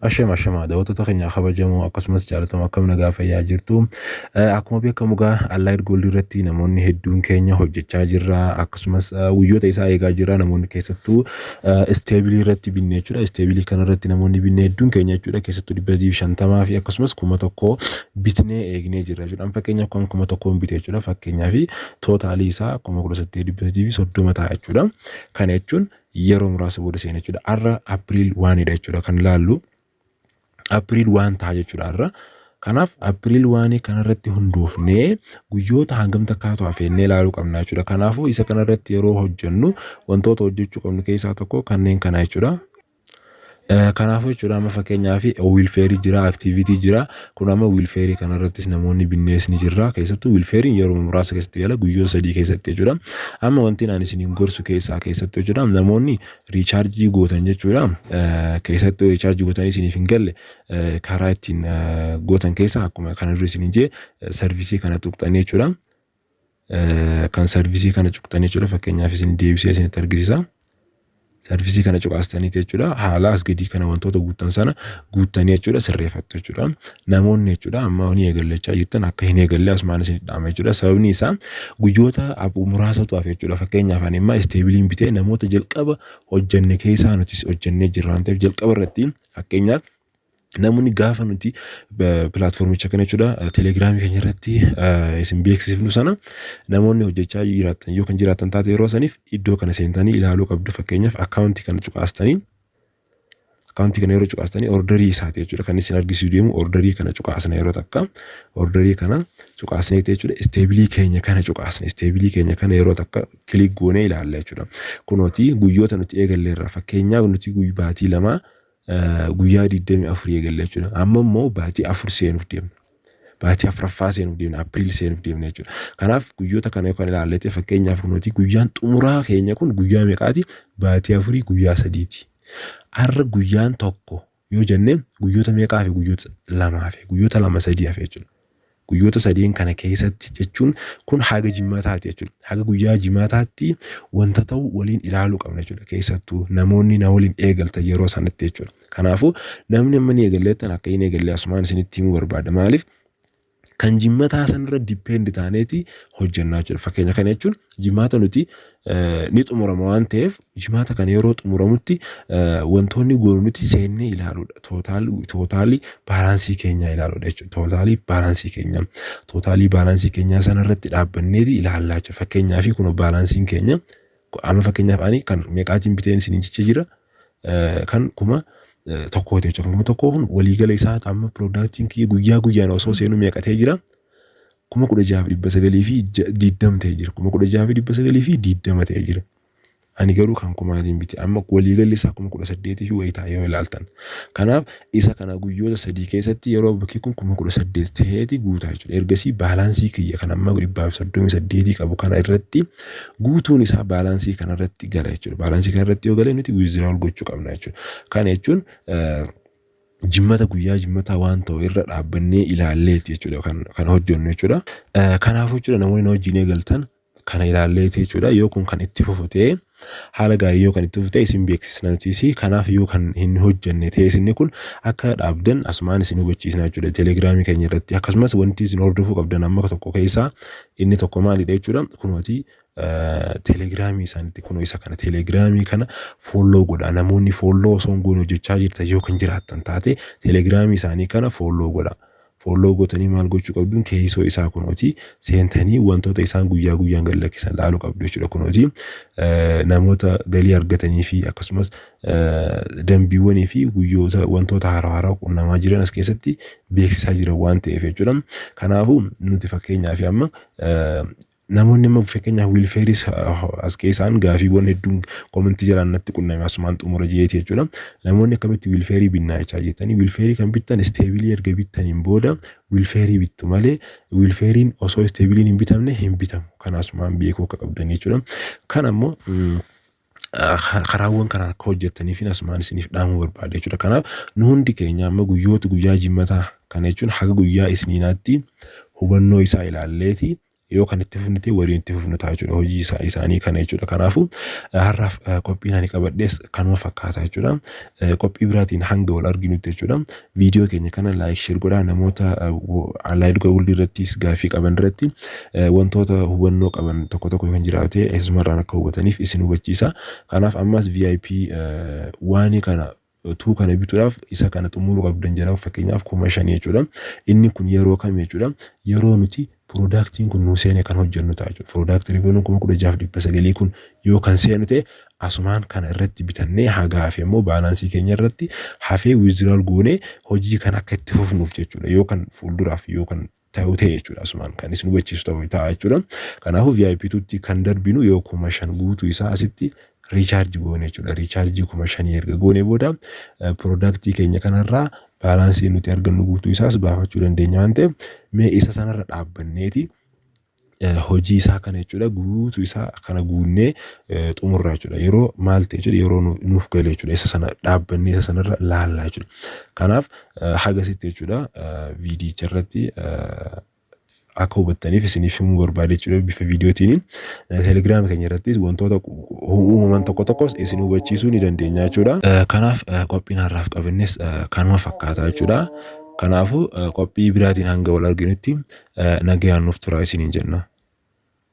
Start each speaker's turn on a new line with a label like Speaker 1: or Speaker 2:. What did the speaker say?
Speaker 1: Ashama ashama, daawwattoota keenya kabajamoo akkasumas jaalatamoo, akkam nagaa fayyaa jirtu? Akkuma beekamu egaa Allied Gold irratti namoonni hedduun keenya hojjechaa jirra, akkasumas guyyoota isaa eegaa jirra. Namoonni keessattuu stable irratti binne jechuudha. Stable kana irratti namoonni binne hedduun keenya jechuudha, keessattuu 350 fi akkasumas 1000 bitnee eegnee jirra jechuudha. Fakkeenyaaf kan 1000 bite jechuudha, fakkeenyaaf total isaa 18,330 ta'a jechuudha. Kana jechuun yeroo muraasa booda seena jechuudha. Har'a April 1dha jechuudha kan ilaallu. April 1 ta'a jechuudha har'a. Kanaaf April 1 kanarratti hundoofnee guyyoota hangam takkaatu hafeennee ilaaluu qabna jechuudha. Kanaafuu isa kanarratti yeroo hojjennu wantoota hojjechuu qabnu keessaa tokko kanneen kana jechuudha. Kanaafuu jechuudha, amma fakkeenyaaf welfare jira, activity jira. Kun amma welfare kanarrattis namoonni binnees ni jirra. Keessattuu welfareiin yeroo muraasa keessatti gala, guyyoota 3 keessatti jechuudha. Amma wanti ani isiniin gorsu keessaa keessattuu jechuudha, namoonni recharge gootan jechuudha. Keessattuu recharge gootanii isiniif hin galle, karaa ittiin gootan keessaa akkuma kana dura isiniin jee service kana tuqxanii jechuudha. Kan service kana tuqxanii jechuudha, fakkeenyaaf isin deebisee isinitti argisiisa. Service kana cuqaastaniiti jechuudha, haala as gadii kana wantoota guuttan sana guuttanii jechuudha sirreeffattu jechuudha. Namoonni jechuudha amma ni eegallachaa jirtan akka hin eegalle asumaan isin dhaama jechuudha. Sababni isaa guyyoota muraasatu hafe jechuudha. Fakkeenyaaf ani immoo stableiin bitee namoota jalqaba hojjenne keessaa nutis hojjennee jirra waan ta'eef, jalqaba irratti fakkeenyaaf namoonni gaafa nuti platformicha kana jechuudha Telegramii keenya irratti isin beeksifnu sana namoonni hojjechaa jiraatan yoo kan jiraatan taate, yeroo saniif iddoo kana seentanii ilaaluu qabdu. Fakkeenyaaf account kana cuqaastanii, account kana yeroo cuqaastanii order isaati jechuudha kan isin argisiisuu deemu. Order kana cuqaasna, yeroo takka order kana cuqaasneeti jechuudha stable keenya kana cuqaasne. Stable keenya kana yeroo takka click goonee ilaalla jechuudha. Kunooti guyyoota nuti eegalleerra, fakkeenyaaf nuti baatii 2 guyyaa 24 eegalle jechuudha. Amma immoo baatii 4 seenuuf deemna. Baatii afuraffaa seenuuf deemna, April seenuuf deemna jechuudha. Kanaaf guyyoota kana yoo kan ilaalle, fakkeenyaaf kunooti guyyaan xumuraa keenya kun guyyaa meeqaati? Baatii 4 guyyaa 3ti. Har'a guyyaan 1 yoo jenne guyyoota meeqaa fi guyyoota lamaa fi guyyoota 2 3 hafe jechuudha. Guyyoota sadeen kana keessatti jechuun kun haga jimaataati jechuudha. Haga guyyaa jimaataatti wanta ta'u waliin ilaaluu qabna jechuudha. Keessattuu namoonni na waliin eegaltan yeroo sanatti jechuudha. Kanaafuu namni amma ni eegalleettan akka hin eegalle asumaan isinitti himuu barbaada. Maaliif? Kan jimmataa sanarra depend taaneeti hojjennaa jechuudha. Fakkeenya kana jechuun jimaata nuti ni xumurama waan ta'eef, jimaata kana yeroo xumuramutti wantoonni goonu nuti seennee ilaaluudha. Total balance keenyaa ilaaluudha jechuudha. Total balance keenyaa. Total balance keenyaa sanarratti dhaabbanneeti ilaallaa jechuudha. Fakkeenyaaf kun balanceiin keenya amma fakkeenyaaf ani kan meeqaatiin biteen isiniin jecha jira, kan 1000ti jechuudha. 1000 kun waliigala isaa amma productiin kiyya guyyaa guyyaan osoo seenu meeqatee jira? 16,920 ta'ee jira. 16,920 ta'ee jira. Ani garuu kan kumaatiin bite, amma waliigalli isaa 18,000 fi wayii ta'a yoo ilaaltan. Kanaaf isa kana guyyoota 3 keessatti yeroo bakki kun 18,000 ta'eeti guutaa jechuudha. Ergasii balance kiyya kan amma 138 qabu kana irratti guutuun isaa balance kana irratti gala jechuudha. Balance kana irratti yoo gale nuti withdrawal gochuu qabna jechuudha. Kana jechuun jimmata, guyyaa jimmataa waan ta'u irra dhaabbannee ilaalleeti jechuudha kan hojjennu jechuudha. Kanaafuu jechuudha, namoonni na wajjin eegaltan kana ilaalleeti jechuudha. Yoo kun kan itti fufu ta'e, haala gaarii yoo kan itti fufu ta'e, isin beeksisna nutis. Kanaaf yoo kan hin hojjenne ta'e, isinni kun akka dhaabdan asumaan isin hubachiisna jechuudha Telegramii keenya irratti. Akkasumas wanti isin hordofuu qabdan amma tokko keessaa inni tokko maalidha jechuudha? Kunooti Telegramii isaaniitti, kunoo isa kana, Telegramii kana follow godha. Namoonni follow osoo hin goone hojjechaa jirtan yoo kan jiraattan taate, Telegramii isaanii kana follow godha. Follow gootanii maal gochuu qabduun, keessoo isaa kunooti seentanii wantoota isaan guyyaa guyyaan gad lakkisan laaluu qabdu jechuudha. Kunooti namoota galii argatanii fi akkasumas dambiiwwanii fi guyyoota wantoota haaraa haaraa qunnamaa jiran as keessatti beeksisaa jiran waan ta'eef jechuudha. Kanaafuu nuti fakkeenyaaf amma namoonni amma fakkeenyaaf welfareis as keessaan gaafiiwwan hedduun comment jalaan natti qunname, asumaan xumura jeeti jechuudha. Namoonni akkamitti welfare binnaa jechaa jirtanii, welfare kan bittan stable erga bittaniin booda welfare bittu malee welfareiin osoo stableiin hin bitamne hin bitamu. Kana asumaan beekuu akka qabdan jechuudha. Kan ammoo karaawwan kana akka hojjettaniif asumaan isiniif dhaamuu barbaada jechuudha. Kanaaf nu hundi keenya amma guyyoota guyyaa jimmataa kana jechuun haga guyyaa isniinaatti hubannoo isaa ilaalleeti. Yoo kan itti fufnu ta'e, waliin itti fufnu ta'a jechuudha, hojii isaanii kana jechuudha. Kanaafuu har'aaf qophiin ani qabadhees kanuma fakkaata jechuudha. Qophii biraatiin hanga wal arginutti jechuudha. Viidiyoo keenya kana like, share godhaa. Namoota Allied Gold irrattis gaaffii qaban irratti, wantoota hubannoo qaban tokko tokko kan jiraate isumarraan akka hubataniif isin hubachiisa. Kanaaf ammas VIP waanii kana tuu kana bituudhaaf isa kana xumuruu qabdan jedha, fakkeenyaaf 5,000 jechuudha. Inni kun yeroo kam jechuudha? Yeroo nuti productiin kun nuu seene kan hojjennu ta'a jechuudha. Productiin kun 16,900 kun yoo kan seenu ta'e, asumaan kana irratti bitannee haga hafe immoo balance keenya irratti hafee withdrawal goonee hojii kan akka itti fufnuuf jechuudha. Yoo kan fuulduraaf yoo kan ta'u ta'e jechuudha, asumaan kan isin hubachiisu ta'u ta'a jechuudha. Kanaafuu VIP tutti kan darbinu yoo 5,000 guutuu isaa asitti recharge goone jechuudha. Recharge 5,000 erga goone booda product keenya kanarraa balance nuti argannu guutuu isaas baafachuu dandeenya waan ta'eef, mee isa sanarra dhaabbanneeti hojii isaa kana jechuudha, guutuu isaa kana guunnee xumurra jechuudha. Yeroo maal ta'e jechuudha, yeroo nuuf gale jechuudha, isa sana dhaabbannee isa sanarra laallaa jechuudha. Kanaaf hagasitti jechuudha, viidiyicha irratti akka hubattaniif isiniif himuu barbaade jechuudha bifa viidiyootiin. Telegiraama keenya irrattis wantoota uumaman tokko tokkos isin hubachiisuu ni dandeenya jechuudha. Kanaaf qophiin har'aaf qabannes kanuma fakkaata jechuudha. Kanaafuu qophii biraatiin hanga wal arginutti nagayaan nuuf turaa isiniin jenna.